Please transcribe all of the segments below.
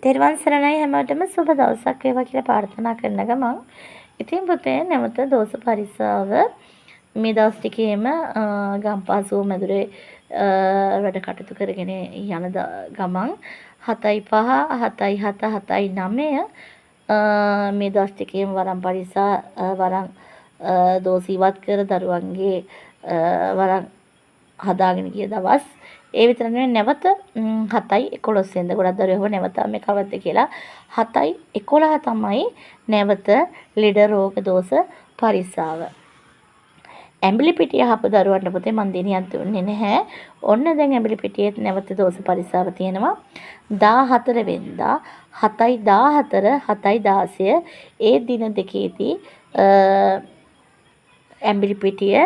තෙරුවන් සරණයි හැමෝටම සුබ දවසක් වේවා කියලා ප්‍රාර්ථනා කරන ගමන් ඉතින් පුතේ නැවත දෝෂ පරිසාව මේ දවස් ටිකේම ගම්පහ සුව මැදුරේ වැඩ කටයුතු කරගෙන යන ගමන් 7යි 5 7යි 7 7යි 9 මේ දවස් ටිකේම වරම් පරිසා වරම් දෝෂ ඉවත් කර දරුවන්ගේ වරම් හදාගෙන ගිය දවස්. ඒ විතර නෙවෙයි නැවත 7යි 11 වෙනිදා ගොඩක් දරුවෝ නැවත මේ කවද්ද කියලා 7යි 11 තමයි නැවත ලෙඩ රෝග දෝෂ පරිස්සාව. ඇඹිලි පිටිය අහපු දරුවන්ට පුතේ මං දිනියක් දුන්නේ නැහැ. ඔන්න දැන් ඇඹිලි පිටියේත් නැවත දෝෂ පරිස්සාව තියෙනවා. 14 වෙනිදා 7යි 14 7යි 16 ඒ දින දෙකේදී ඇඹිලි පිටිය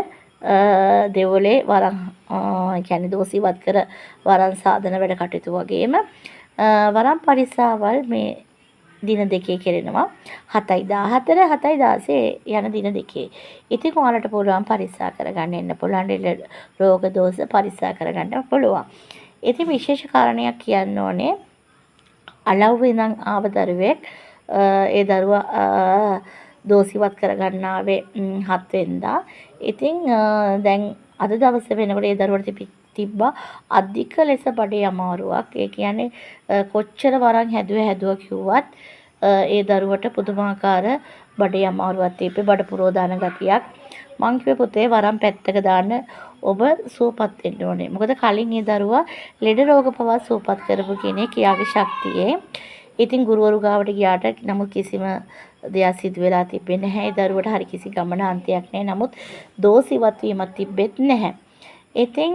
දෙවොලේ වරම් ඒ කියන්නේ දෝෂ ඉවත් කර වරම් සාදන වැඩ කටයුතු වගේම වරම් පරිස්සාවල් මේ දින දෙකේ කෙරෙනවා. 7යි 14 7යි 16 යන දින දෙකේ. ඉතින් ඔයාලට පුළුවන් පරිස්සා කරගන්න එන්න පුළුවන්, රෝග දෝෂ පරිස්සා කරගන්න පුළුවන්. ඉතින් විශේෂ කාරණයක් කියන්න ඕනේ, අලව්වේ ඉඳන් ආව දරුවෙක්, ඒ දරුවා දෝෂ ඉවත් කරගන්න ආවේ 7 වෙනිදා. ඉතින් දැන් අද දවසේ වෙනකොට ඒ දරුවට තිබ්බා අධික ලෙස බඩේ අමාරුවක්. ඒ කියන්නේ කොච්චර වරන් හැදුව හැදුව කිව්වත් ඒ දරුවට පුදුමාකාර බඩේ අමාරුවක් තිබ්බේ, බඩ පුරව දාන ගතියක්. මං කිව්වේ පුතේ වරන් පැත්තක දාන්න, ඔබ සුවපත් වෙන්න ඕනේ. මොකද කලින් ඒ දරුවා ලෙඩ රෝග පවා සුවපත් කරපු කෙනෙක් එයාගේ ශක්තියෙන්. ඉතින් ගුරුවරු ගාවට ගියාට නමුත් කිසිම දෙයක් සිදු වෙලා තිබෙන්නේ නැහැ. ඒ දරුවට හරි කිසි ගමනාන්තයක් නැහැ. නමුත් දෝෂ ඉවත් වීමක් තිබෙත් නැහැ. ඉතින්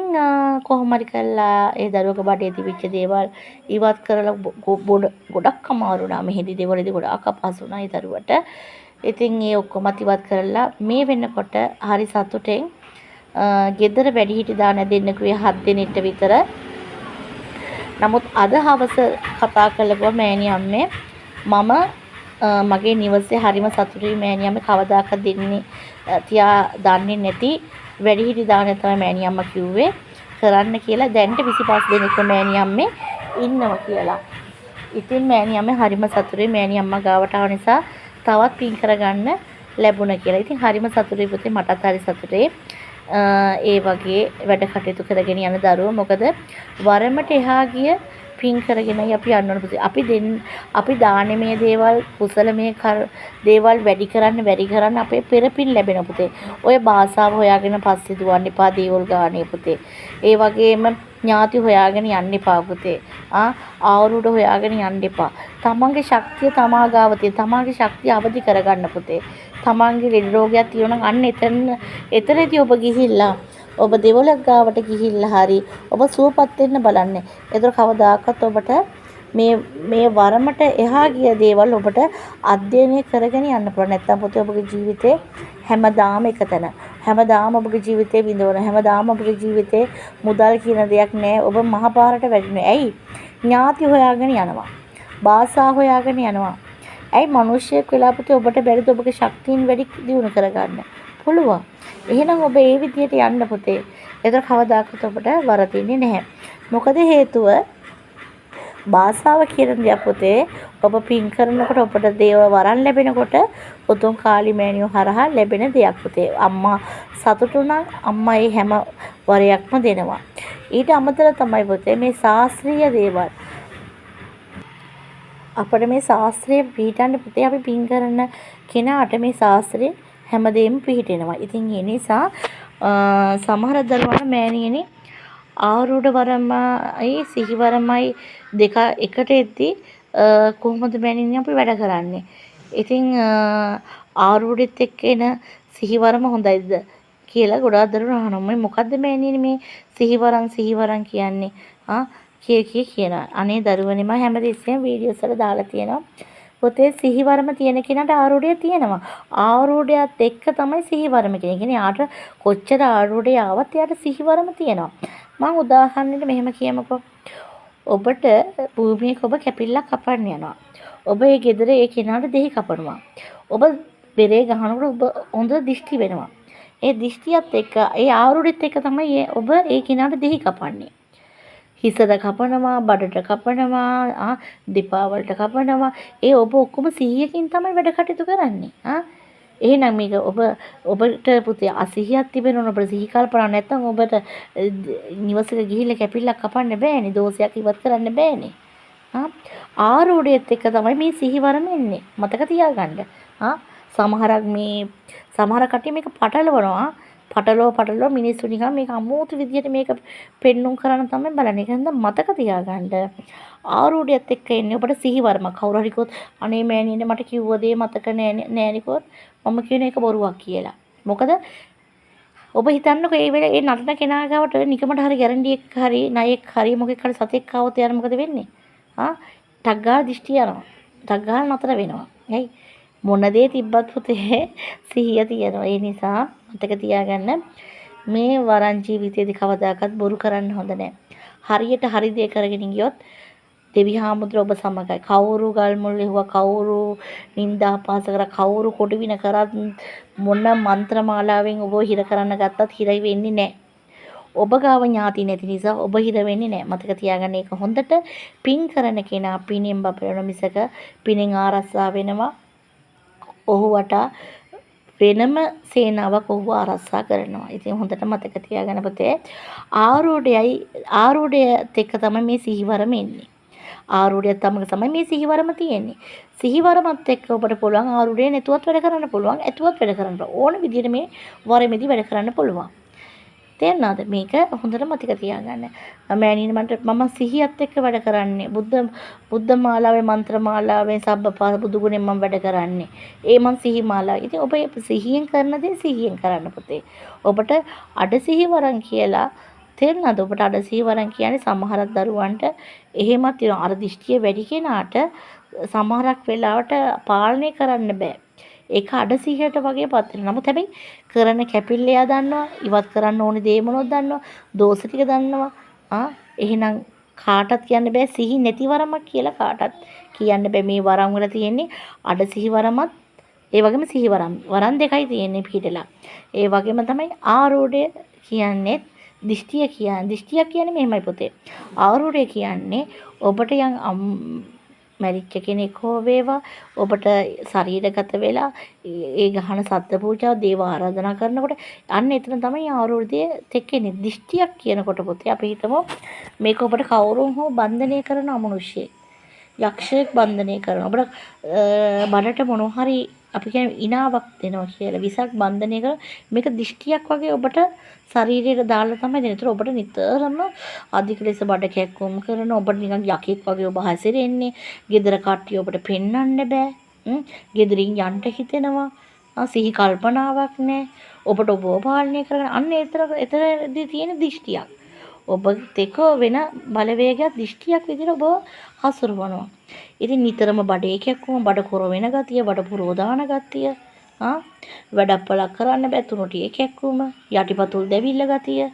කොහොම හරි කරලා ඒ දරුවගේ බඩේ තිබිච්ච දේවල් ඉවත් කරලා ගොඩක් අමාරු වුණා. මෙහෙදි දේවල්දී ගොඩාක් අපහසු වුණා ඒ දරුවට. ඉතින් ඒ ඔක්කොමත් ඉවත් කරලා මේ වෙනකොට හරි සතුටෙන් ගෙදර වැඩිහිටි දාන දෙන්න කිව්වේ 7 දෙනෙක්ට විතර. නමුත් අද හවස කතා කරලා මෑණියම්මේ මම මගේ නිවසේ හරිම සතුටුයි මෑණියම්මේ, කවදාකවත් දෙන්නේ තියා දන්නේ නැති වැඩිහිටි දාන තමයි මෑණියම්මා කිව්වේ කරන්න කියලා. දැන්ට 25 දෙනෙක්ව මෑණියම්මේ ඉන්නවා කියලා. ඉතින් මෑණියම්මේ හරිම සතුටුයි මෑණියම්මා ගාවට ආව නිසා තවත් පින් කරගන්න ලැබුණා කියලා. ඉතින් හරිම සතුටුයි පුතේ, මටත් හරි සතුටුයි. ඒ වගේ වැඩ කටයුතු කරගෙන යන දරුවෝ, මොකද වරමට එහා ගිය පින් කරගෙනයි අපි යන්න ඕන පුතේ. අපි දානමය දේවල්, කුසලමය දේවල් වැඩි කරන්න වැඩි කරන්න අපේ පෙර පින් ලැබෙන පුතේ. ඔය භාෂාව හොයාගෙන පස්සේ දුවන්න එපා දේවල් ගානේ පුතේ. ඒ වගේම ඥාති හොයාගෙන යන්න එපා පුතේ. ආරූඪ හොයාගෙන යන්න එපා. තමන්ගේ ශක්තිය තමා ගාව තියෙන. තමන්ගේ ශක්තිය අවදි කරගන්න පුතේ. තමන්ගේ ලෙඩ රෝගයක් තියෙනවා නම් අන්න එතනදී ඔබ ගිහිල්ලා ඔබ දෙවොලක් ගාවට ගිහිල්ලා හරි ඔබ සුවපත් වෙන්න බලන්න. ඒතර කවදාකවත් ඔබට මේ වරමට එහා ගිය දේවල් ඔබට අධ්‍යයනය කරගෙන යන්න පුළුවන්. නැත්තම් පොතේ ඔබගේ ජීවිතේ හැමදාම එක තැන. හැමදාම ඔබගේ ජීවිතේ විඳවන, හැමදාම ඔබගේ ජීවිතේ මුදල් කියන දෙයක් නෑ. ඔබ මහපාරට වැටෙනවා. ඇයි? ඥාති හොයාගෙන යනවා. භාෂා හොයාගෙන යනවා. ඇයි මිනිස්සෙක් වෙලා පුතේ ඔබට බැරිද ඔබගේ ශක්තියින් වැඩි දියුණු කරගන්න? පුළුවන්. එහෙනම් ඔබ ඒ විදියට යන්න පුතේ. ඒතර කවදාකවත් ඔබට වරදින්නේ නැහැ. මොකද හේතුව භාෂාව කියන දේ පුතේ ඔබ පින් කරනකොට ඔබට දේව වරන් ලැබෙනකොට උතුම් කාලි මෑණියෝ හරහා ලැබෙන දෙයක් පුතේ. අම්මා සතුටු නම් අම්මා ඒ හැම වරයක්ම දෙනවා. ඊට අමතරව තමයි පුතේ මේ ශාස්ත්‍රීය දේවල්. අපිට මේ ශාස්ත්‍රය පිහිටන්න පුතේ අපි පින් කරන කෙනාට මේ ශාස්ත්‍රය හැමදේම පිහිටෙනවා. ඉතින් ඒ නිසා සමහර දරුවන් මෑණියනි ආරූඪ වරමයි සිහි වරමයි දෙක එකට එද්දි කොහොමද මෑණියනි අපි වැඩ කරන්නේ? ඉතින් ආරූಢෙත් එක්ක එන සිහි වරම හොඳයිද කියලා ගොඩාක් දරුවෝ අහනවා. මේ මොකද්ද මෑණියනි මේ සිහි වරම් සිහි වරම් කියන්නේ? ආ කිය කිය කියනවා. අනේ දරුවනේ මම හැමතිස්සෙම වීඩියෝස් වල දාලා තියෙනවා. පොතේ සිහිවරම තියෙන කෙනාට ආරූಢය තියෙනවා. ආරූಢයත් එක්ක තමයි සිහිවරම කියන්නේ. ඒ කියන්නේ යාට කොච්චර ආරූಢය ආවත් එයාට සිහිවරම තියෙනවා. මං උදාහරණයට මෙහෙම කියමුකෝ. ඔබට භූමියක ඔබ කැපිල්ලක් කපන්න යනවා. ඔබ ඒ ගෙදර ඒ කෙනාට දෙහි කපනවා. ඔබ බෙරේ ගහනකොට ඔබ හොඳ දිෂ්ටි වෙනවා. ඒ දිෂ්ටියත් එක්ක ඒ ආරූಢෙත් එක්ක තමයි ඔබ ඒ කෙනාට දෙහි කපන්නේ. හිසට කපනවා, බඩට කපනවා, දෙපා වලට කපනවා. ඒ ඔබ ඔක්කොම සිහියකින් තමයි වැඩ කටයුතු කරන්නේ. එහෙනම් මේක ඔබට පුතේ අසිහියක් තිබෙනවා, ඔබට සිහි කල්පනා නැත්නම් ඔබට නිවසක ගිහිල්ලා කැපිල්ලක් කපන්න බෑනේ, දෝෂයක් ඉවත් කරන්න බෑනේ. ආරූඪයත් එක්ක තමයි මේ සිහිවරම එන්නේ. මතක තියාගන්න. සමහරක් මේ සමහර කට්ටිය මේක පටලවනවා. පටලව පටලව මිනිස්සු නිකන් මේක අමෝතු විදියට මේක පෙන්නුම් කරන්න තමයි බලන්නේ. ඒක හින්දා මතක තියාගන්න. ආරූඪයත් එක්ක එන්නේ ඔබට සිහිවරමක්. කවුරු හරි කිව්වොත් අනේ මෑණියනේ මට කිව්ව දේ මතක නෑනේ කිව්වොත් මම කියන එක බොරුවක් කියලා. මොකද ඔබ හිතන්නකෝ ඒ වෙලේ ඒ නටන කෙනා ගාවට නිකමට හරි ගැරන්ඩියෙක් හරි ණයෙක් හරි මොකෙක් හරි සතෙක් ආවොත් එයාට මොකද වෙන්නේ? ටක් ගාලා දිෂ්ටි යනවා. ටක් ගාලා නතර වෙනවා. ඇයි? මොන දේ තිබ්බත් පුතේ සිහිය තියෙනවා. ඒ නිසා මතක තියාගන්න මේ වරන් ජීවිතේදී කවදාකවත් බොරු කරන්න හොඳ නෑ. හරියට හරි දේ කරගෙන ගියොත් දෙවි හාමුදුරුවෝ ඔබ සමගයි. කවුරු ගල් මුල් එහුවා, කවුරු නින්දා අපහාස කරා, කවුරු කොඩි වින කරත්, මොන මන්ත්‍ර මාලාවෙන් ඔබව හිර කරන්න ගත්තත් හිර වෙන්නේ නෑ. ඔබ ගාව ඥාති නැති නිසා ඔබ හිර වෙන්නේ නෑ. මතක තියාගන්න ඒක හොඳට. පින් කරන කෙනා පිනෙන් බබලන මිසක පිනෙන් ආරස්සා වෙනවා. ඔහු වටා වෙනම සේනාවක් ඔහුව ආරක්ෂා කරනවා. ඉතින් හොඳට මතක තියාගන්න පුතේ, ආරූඪයත් එක්ක තමයි මේ සිහිවරම එන්නේ. ආරූඪයත් සමග තමයි මේ සිහිවරම තියෙන්නේ. සිහිවරමත් එක්ක ඔබට පුළුවන් ආරූಢය නැතුවත් වැඩ කරන්න පුළුවන්, ඇතුවත් වැඩ කරන්න පුළුවන්. ඕන විදිහට මේ වරමේදී වැඩ කරන්න පුළුවන්. තේරුණාද? මේක හොඳට මතක තියාගන්න. මෑණියනි මම සිහියත් එක්ක වැඩ කරන්නේ. බුද්ධ මාලාවේ, මන්ත්‍ර මාලාවේ, සබ්බපාස බුදු ගුණෙන් මම වැඩ කරන්නේ. ඒ මං සිහි මාලාව. ඉතින් ඔබ සිහියෙන් කරන දේ සිහියෙන් කරන්න පුතේ. ඔබට අඩ සිහි වරන් කියලා තේරුණාද? ඔබට අඩ සිහි වරන් කියන්නේ සමහරක් දරුවන්ට එහෙමත් තියෙනවා. අර දිෂ්ටිය වැඩි කෙනාට සමහරක් වෙලාවට පාලනය කරන්න බෑ. ඒක අඩ සිහියට වගේ පත් වෙනවා. නමුත් හැබැයි කරන කැපිල්ල එයා දන්නවා, ඉවත් කරන්න ඕනේ දේ මොනවද දන්නවා, දෝෂ ටික දන්නවා. එහෙනම් කාටවත් කියන්න බෑ සිහි නැති වරමක් කියලා කාටවත් කියන්න බෑ. මේ වරම් වල තියෙන්නේ අඩ සිහි වරමත් ඒ වගේම සිහි වරම්. වරම් දෙකයි තියෙන්නේ පිටලා. ඒ වගේම තමයි ආරූಢය කියන්නේ දිෂ්ටිය කියන්නේ. දිෂ්ටියක් කියන්නේ මෙහෙමයි පොතේ. ආරූಢය කියන්නේ ඔබට යම් මැරිච්ච කෙනෙක් හෝ වේවා, ඔබට ශරීරගත වෙලා ඒ ගහන සත්ත්ව පූජාව, දේව ආරාධනා කරනකොට අන්න එතන තමයි ආරූಢය තෙක්කෙන්නේ. දිෂ්ටියක් කියනකොට පොතේ අපි හිතමු මේක ඔබට කවුරුන් හෝ බන්ධනය කරන අමනුෂ්‍යයෙක්, යක්ෂයෙක් බන්ධනය කරන, ඔබට බඩට මොනවා හරි අපි කියන්නේ ඉනාවක් දෙනවා කියලා, විසක් බන්ධනය කරන මේක දිෂ්ටියක් වගේ ඔබට ශරීරයට දාලා තමයි දෙන්නේ. ඒතර ඔබට නිතරම අධික ලෙස බඩ කැක්කුම් කරන, ඔබට නිකන් යකෙක් වගේ ඔබ හැසිරෙන්නේ, ගෙදර කට්ටිය ඔබට පෙන්වන්න බෑ, ගෙදරින් යන්න හිතෙනවා, සිහි කල්පනාවක් නෑ, ඔබට ඔබව පාලනය කරගන්න. අන්න එතරදී තියෙන දිෂ්ටියක්. ඔබත් එක්ක වෙන බලවේගයක් දිෂ්ටියක් විදිහට ඔබව හසුරුවනවා. ඉතින් නිතරම බඩේ කැක්කුම, බඩ කොර වෙන ගතිය, බඩ පුරව දාන ගතිය, වැඩක් පලක් කරන්න බෑ, තුනටියේ කැක්කුම, යටිපතුල් දැවිල්ල ගතිය,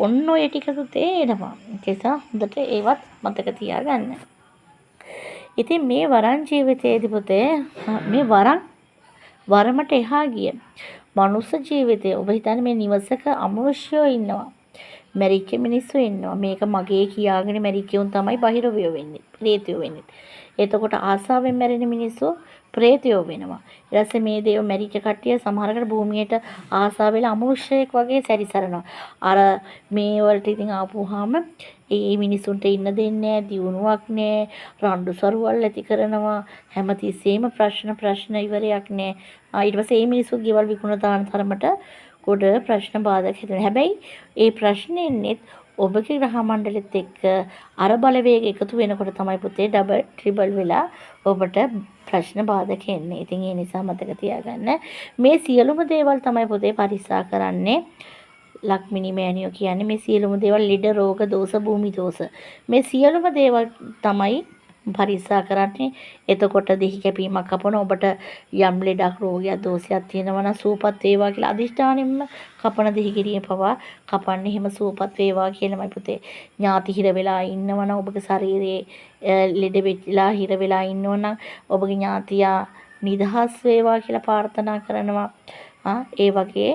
ඔන්න ඔය ටික තේරෙනවා. ඒ නිසා හොඳට ඒවත් මතක තියාගන්න. ඉතින් මේ වරන් ජීවිතයේදී පුතේ මේ වරන් වරමට එහා ගිය මනුස්ස ජීවිතය, ඔබ හිතන්නේ මේ නිවසක අමනුෂ්‍යයෝ ඉන්නවා, මැරිච්ච මිනිස්සු ඉන්නවා, මේක මගේ කියාගෙන මැරිච්ච උන් තමයි බහිරවයෝ වෙන්නේ, ප්‍රේතයෝ වෙන්නේ. එතකොට ආසාවෙන් මැරෙන මිනිස්සු ප්‍රේතයෝ වෙනවා. ඊට පස්සේ මේ දේව මැරිච්ච කට්ටිය සමහරකට භූමියට ආසා වෙලා අමනුෂ්‍යයෙක් වගේ සැරිසරනවා. අර මේ වලට ඉතින් ආපුවාම ඒ මිනිසුන්ට ඉන්න දෙන්නේ නෑ, දියුණුවක් නෑ, රණ්ඩු සරුවල් ඇති කරනවා, හැමතිස්සෙම ප්‍රශ්න ප්‍රශ්න ඉවරයක් නෑ. ඊට පස්සේ මේ මිනිස්සු ගෙවල් විකුණ දාන තරමට ගොඩ ප්‍රශ්න බාධක හැදෙනවා. හැබැයි ඒ ප්‍රශ්න එන්නේත් ඔබගේ ග්‍රහ මණ්ඩලෙත් එක්ක අර බලවේග එකතු වෙනකොට තමයි පුතේ ඩබල් ට්‍රිබල් වෙලා ඔබට ප්‍රශ්න බාධක එන්නේ. ඉතින් ඒ නිසා මතක තියාගන්න මේ සියලුම දේවල් තමයි පුතේ පරික්ෂා කරන්නේ. ලක්මිනී මෑණියෝ කියන්නේ මේ සියලුම දේවල්, ලෙඩ රෝග දෝෂ, භූමි දෝෂ, මේ සියලුම දේවල් තමයි පරික්ෂා කරන්නේ. එතකොට දෙහි කැපීමක් කපන ඔබට යම් ලෙඩක් රෝගයක් දෝෂයක් තියෙනවා නම් සුවපත් වේවා කියලා අදිෂ්ඨානෙන්ම කපන දෙහි ගෙඩිය පවා කපන්නේ එහෙම සුවපත් වේවා කියලාමයි පුතේ. ඥාති හිර වෙලා ඉන්නවා නම් ඔබගේ ශරීරයේ ලෙඩ වෙලා හිර වෙලා ඉන්නවා නම් ඔබගේ ඥාතියා නිදහස් වේවා කියලා ප්‍රාර්ථනා කරනවා. ඒ වගේ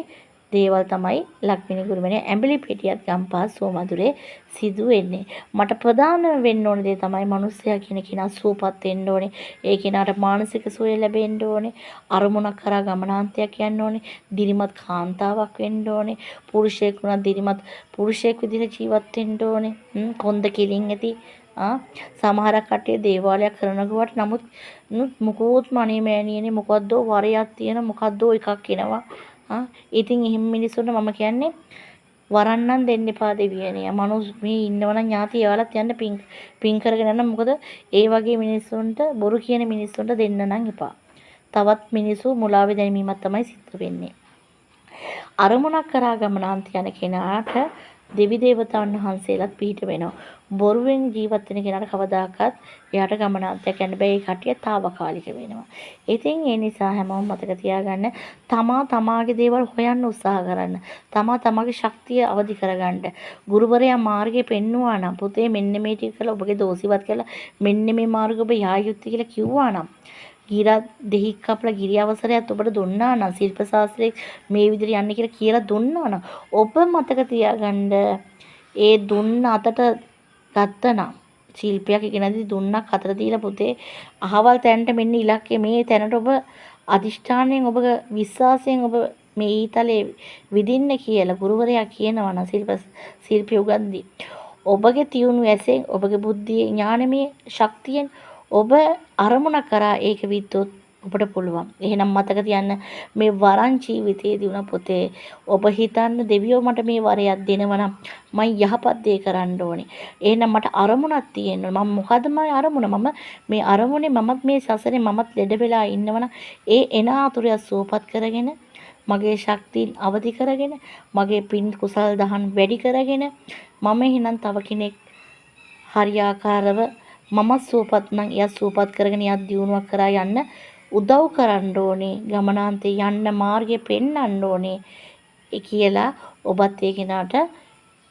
දේවල් තමයි ලක්මිනී ගුරුමැණිය ඇඹිලි පෙටියත් ගම්පහ සුවමදුරේ සිදු වෙන්නේ. මට ප්‍රධානම වෙන්න ඕන දේ තමයි මිනිස්සයා කියන කෙනා සුවපත් වෙන්න ඕනේ. ඒ කෙනාට මානසික සුවය ලැබෙන්න ඕනේ. අරමුණක් කරා ගමනාන්තයක් යන්න ඕනේ. දිරිමත් කාන්තාවක් වෙන්න ඕනේ. පුරුෂයෙක් වුණත් දිරිමත් පුරුෂයෙක් විදිහට ජීවත් වෙන්න ඕනේ. කොන්ද කෙලින් ඇති සමහරක් කට්ටිය දේවාලයක් කරන කිව්වට නමුත් මුකුත්ම අනේ මෑණියනේ මොකද්දෝ වරයක් තියෙන මොකද්දෝ එකක් එනවා. ඉතින් එහෙම මිනිස්සුන්ට මම කියන්නේ වරන් නම් දෙන්න එපා දෙවියනේ. මනුස් මේ ඉන්නවනම් ඥාති එයාලත් යන්න පින් පින් කරගෙන යන්න. මොකද ඒ වගේ මිනිස්සුන්ට බොරු කියන මිනිස්සුන්ට දෙන්න නම් එපා. තවත් මිනිස්සු මුලාවේ දැමීමක් තමයි සිද්ධ වෙන්නේ. අරමුණක් කරා ගමනාන්ත යන කෙනාට දෙවි දේවතාවුන් වහන්සේලාත් පිහිට වෙනවා. බොරුවෙන් ජීවත් වෙන කෙනාට කවදාකවත් එයාට ගමනාන්තයක් යන්න බෑ. ඒ කට්ටිය තාවකාලික වෙනවා. ඉතින් ඒ නිසා හැමෝම මතක තියාගන්න තමා තමාගේ දේවල් හොයන්න උත්සාහ කරන්න. තමා තමාගේ ශක්තිය අවදි කරගන්න. ගුරුවරයා මාර්ගය පෙන්නුවා නම් පුතේ මෙන්න මේ ටික කළා ඔබගේ දෝෂ ඉවත් කරලා මෙන්න මේ මාර්ගය ඔබ යා යුත්තේ කියලා කිව්වා නම් ගිරත් දෙහික් කපලා ගිරි අවසරයත් ඔබට දුන්නා නම් ශිල්ප ශාස්ත්‍රයේ මේ විදිහට යන්න කියලා කියලා දුන්නා නම් ඔබ මතක තියාගන්න ඒ දුන්න අතට ගත්තනම් ශිල්පයක් ඉගෙනදී දුන්නක් අතට දීලා පුතේ අහවල් තැනට මෙන්න ඉලක්කය මේ තැනට ඔබ අදිෂ්ඨානයෙන් ඔබ විශ්වාසයෙන් ඔබ මේ ඊතලේ විදින්න කියලා ගුරුවරයා කියනවා නම් ශිල්පය උගන්දී ඔබගේ තියුණු ඇසෙන් ඔබගේ බුද්ධියේ ඥානමය ශක්තියෙන් ඔබ අරමුණ කරා ඒක විද්දොත් ඔබට පුළුවන්. එහෙනම් මතක තියන්න මේ වරන් ජීවිතයේදී වුණා පොතේ ඔබ හිතන්න දෙවියෝ මට මේ වරයක් දෙනවා නම් මං යහපත් දේ කරන්න ඕනේ. එහෙනම් මට අරමුණක් තියෙන්න ඕනේ. මම මොකද මගේ අරමුණ? මම මේ අරමුණේ මමත් මේ සසරේ මමත් ලෙඩ වෙලා ඉන්නවනම් ඒ එන ආතුරය සුවපත් කරගෙන මගේ ශක්තියින් අවදි කරගෙන මගේ පින් කුසල් දහම් වැඩි කරගෙන මම එහෙනම් තව කෙනෙක් හරියාකාරව මමත් සුවපත් නම් එයත් සුවපත් කරගෙන එයත් දියුණුවක් කරා යන්න උදව් කරන්න ඕනේ, ගමනාන්තේ යන්න මාර්ගය පෙන්වන්න ඕනේ ඒ කියලා ඔබත් ඒ කෙනාට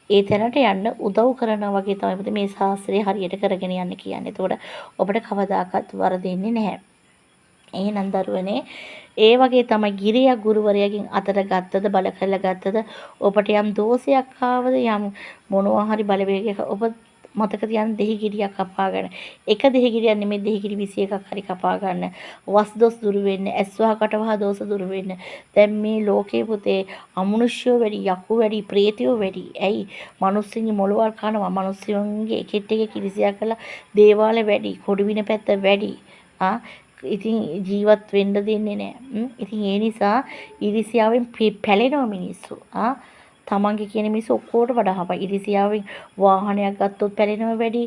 ඒ තැනට යන්න උදව් කරනවා වගේ තමයි පුතේ මේ ශාස්ත්‍රය හරියට කරගෙන යන්න කියන්නේ. එතකොට ඔබට කවදාකවත් වරදින්නේ නැහැ. එහෙනම් දරුවනේ ඒ වගේ තමයි ගිරියක් ගුරුවරයාගෙන් අතට ගත්තද බල කරලා ගත්තද ඔබට යම් දෝෂයක් ආවද යම් මොනවා හරි බලවේගයක ඔබ මතක තියාගන්න දෙහි ගෙඩියක් කපා ගන්න. එක දෙහි ගෙඩියක් නෙමෙයි දෙහි ගෙඩි 21ක් හරි කපා ගන්න. වස් දොස් දුරු වෙන්න, ඇස් වහ කට වහ දෝෂ දුරු වෙන්න. දැන් මේ ලෝකේ පුතේ අමනුෂ්‍යයෝ වැඩි, යකු වැඩි, ප්‍රේතයෝ වැඩි. ඇයි? මිනිස්සුන්ගේ මොළවල් කනවා. මිනිස්සුන්ගේ එකෙත් එක කිරිසියා කරලා දේවාල වැඩි, කොඩුවින පැත්ත වැඩි. ඉතින් ජීවත් වෙන්න දෙන්නේ නෑ. ඉතින් ඒ නිසා ඉරිසියාවෙන් පැලෙනවා මිනිස්සු. තමන්ගේ කියන මිනිස්සු ඔක්කොට වඩා හපයි. ඉරිසියාවෙන් වාහනයක් ගත්තොත් පැලෙනවා වැඩි.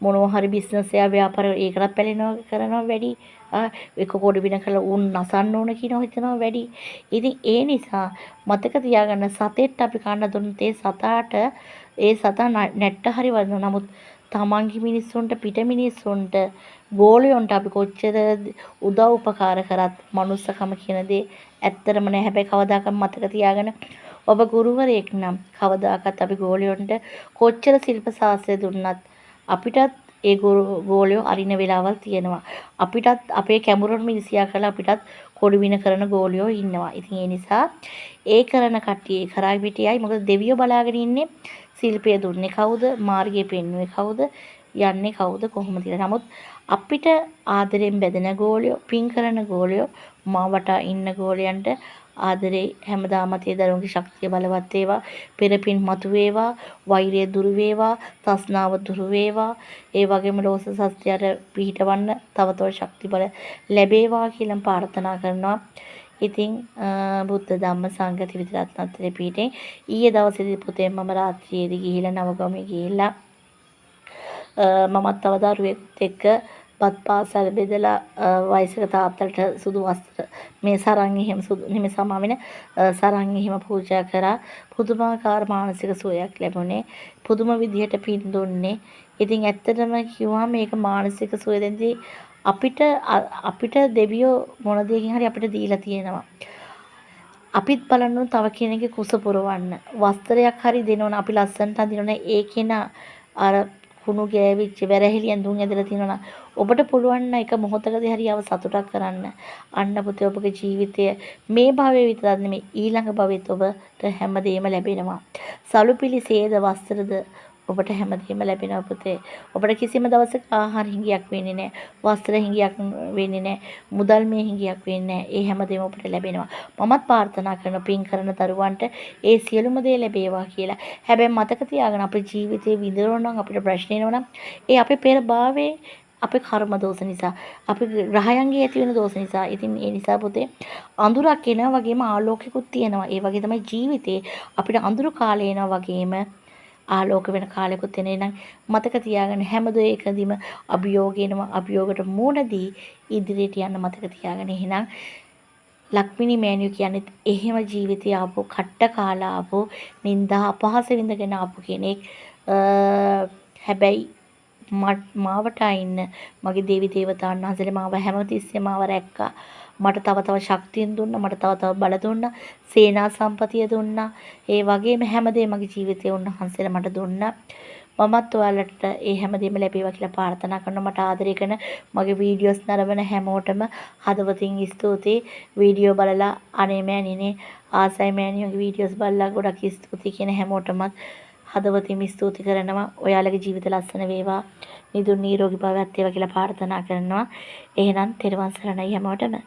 මොනවා හරි බිස්නස් එකක් ව්‍යාපාර ඒකටත් පැලෙනවා කරනවා වැඩි. එක කොඩි වෙන කරලා උන් නසන්න ඕන කියන හිතනවා වැඩි. ඉතින් ඒ නිසා මතක තියාගන්න සතෙක්ට අපි කන්න දුන්නොත් ඒ සතාට ඒ සතා නැට්ට හරි වදිනවා. නමුත් තමන්ගේ මිනිස්සුන්ට පිට මිනිස්සුන්ට ගෝලයන්ට අපි කොච්චර උදව් උපකාර කරත් මනුස්සකම කියන දේ ඇත්තටම නෑ. හැබැයි කවදාකවත් මතක තියාගන්න ඔබ ගුරුවරයෙක් නම් කවදාකවත් අපි ගෝලයන්ට කොච්චර ශිල්ප ශාස්ත්‍රය දුන්නත් අපිටත් ඒ ගෝලයෝ අරින වෙලාවල් තියෙනවා. අපිටත් අපේ කැඹුරටම ඉරිසියා කරලා අපිටත් කොඩු වින කරන ගෝලයෝ ඉන්නවා. ඉතින් ඒ නිසා ඒ කරන කට්ටිය ඒ කරා පිටියයි. මොකද දෙවියෝ බලාගෙන ඉන්නේ ශිල්පය දුන්නේ කවුද? මාර්ගය පෙන්වුවේ කවුද? යන්නේ කවුද? කොහොමද කියලා. නමුත් අපිට ආදරෙන් බැඳෙන ගෝලයෝ, පින් කරන ගෝලයෝ, මා වටා ඉන්න ගෝලයන්ට ආදරේ හැමදාමත් ඒ දරුවන්ගේ ශක්තිය බලවත් වේවා, පෙරපින් මතු වේවා, වෛරය දුරු වේවා, තස්නාව දුරු වේවා, ඒ වගේම ලෝක සත්‍යයට පිහිටවන්න තව තව ශක්ති බල ලැබේවා කියලා ප්‍රාර්ථනා කරනවා. ඉතින් බුද්ධ ධම්ම සංඝ ත්‍රිවිධ රත්නත්‍රය පිහිටෙන් ඊයේ දවසේදී පුතේ මම රාත්‍රියේදී ගිහිල්ලා නවගමේ ගිහිල්ලා මමත් තව දරුවෙකුත් එක්ක බත් පාසල් බෙදලා වයසක තාත්තලට සුදු වස්ත්‍ර මේ සරන් එහෙම සුදු නෙමෙයි සමා වෙන සරන් එහෙම පූජා කරා. පුදුමාකාර මානසික සුවයක් ලැබුණේ. පුදුම විදිහට පින් දුන්නේ. ඉතින් ඇත්තටම කිව්වම මේක මානසික සුවය දෙද්දී අපිට දෙවියෝ මොන දෙයකින් හරි අපිට දීලා තියෙනවා. අපිත් බලන්න ඕන තව කෙනෙක්ගේ කුස පුරවන්න. වස්ත්‍රයක් හරි දෙනවනම් අපි ලස්සනට අඳිනවනම් ඒ කෙනා අර කුණු ගෑවිච්ච වැරහිලි ඇඳුම් ඇඳලා තියෙනවා නම් ඔබට පුළුවන් නම් එක මොහොතකදී හරි ආව සතුටක් කරන්න. අන්න පුතේ ඔබගේ ජීවිතය මේ භවයේ විතරක් නෙමෙයි ඊළඟ භවෙත් ඔබට හැමදේම ලැබෙනවා. සලුපිලි සේද වස්ත්‍රද ඔබට හැමදේම ලැබෙනවා පුතේ. ඔබට කිසිම දවසක ආහාර හිඟයක් වෙන්නේ නැහැ. වස්ත්‍ර හිඟයක් වෙන්නේ නැහැ. මුදල් මේ හිඟයක් වෙන්නේ නැහැ. ඒ හැමදේම ඔබට ලැබෙනවා. මමත් ප්‍රාර්ථනා කරන පින් කරන දරුවන්ට ඒ සියලුම දේ ලැබේවා කියලා. හැබැයි මතක තියාගන්න අපේ ජීවිතේ විඳිනවා නම් අපිට ප්‍රශ්න එනවා නම් ඒ අපේ පෙර භාවයේ අපේ කර්ම දෝෂ නිසා, අපේ ග්‍රහයන්ගේ ඇති වෙන දෝෂ නිසා. ඉතින් ඒ නිසා පුතේ අඳුරක් එනවා වගේම ආලෝකයකුත් තියෙනවා. ඒ වගේ තමයි ජීවිතේ අපිට අඳුරු කාලය එනවා වගේම ආලෝක වෙන කාලෙකුත් එන. එහෙනම් මතක තියාගන්න හැම දෙයකදීම අභියෝග එනවා. අභියෝගයට මුහුණ දී ඉදිරියට යන්න මතක තියාගන්න. එහෙනම් ලක්මිනි මෑණියෝ කියන්නේ එහෙම ජීවිතය ආපු, කට්ට කාලා ආපු, නිന്ദා අපහාස විඳගෙන ආපු කෙනෙක්. හැබැයි මාවට ඉන්න මගේ දේවි දේවතාවුන් වහන්සේලා මාව හැමතිස්සෙම මාව රැක්කා. මට තව තව ශක්තියෙන් දුන්නා, මට තව තව බල දුන්නා, සේනා සම්පතිය දුන්නා. ඒ වගේම හැමදේම මගේ ජීවිතේ උන්වහන්සේලා මට දුන්නා. මමත් ඔයාලට ඒ හැමදේම ලැබේවා කියලා ප්‍රාර්ථනා කරනවා. මට ආදරය කරන මගේ වීඩියෝස් නරඹන හැමෝටම හදවතින් ස්තුතියි. වීඩියෝ බලලා අනේ මෑණියනේ ආසයි මෑණියෝගේ වීඩියෝස් බලලා ගොඩක් ස්තුතියි කියන හැමෝටම හදවතින්ම ස්තුති කරනවා. ඔයාලගේ ජීවිත ලස්සන වේවා, නිදුක් නිරෝගී භාවයත් වේවා කියලා ප්‍රාර්ථනා කරනවා. එහෙනම් තෙරුවන් සරණයි හැමෝටම.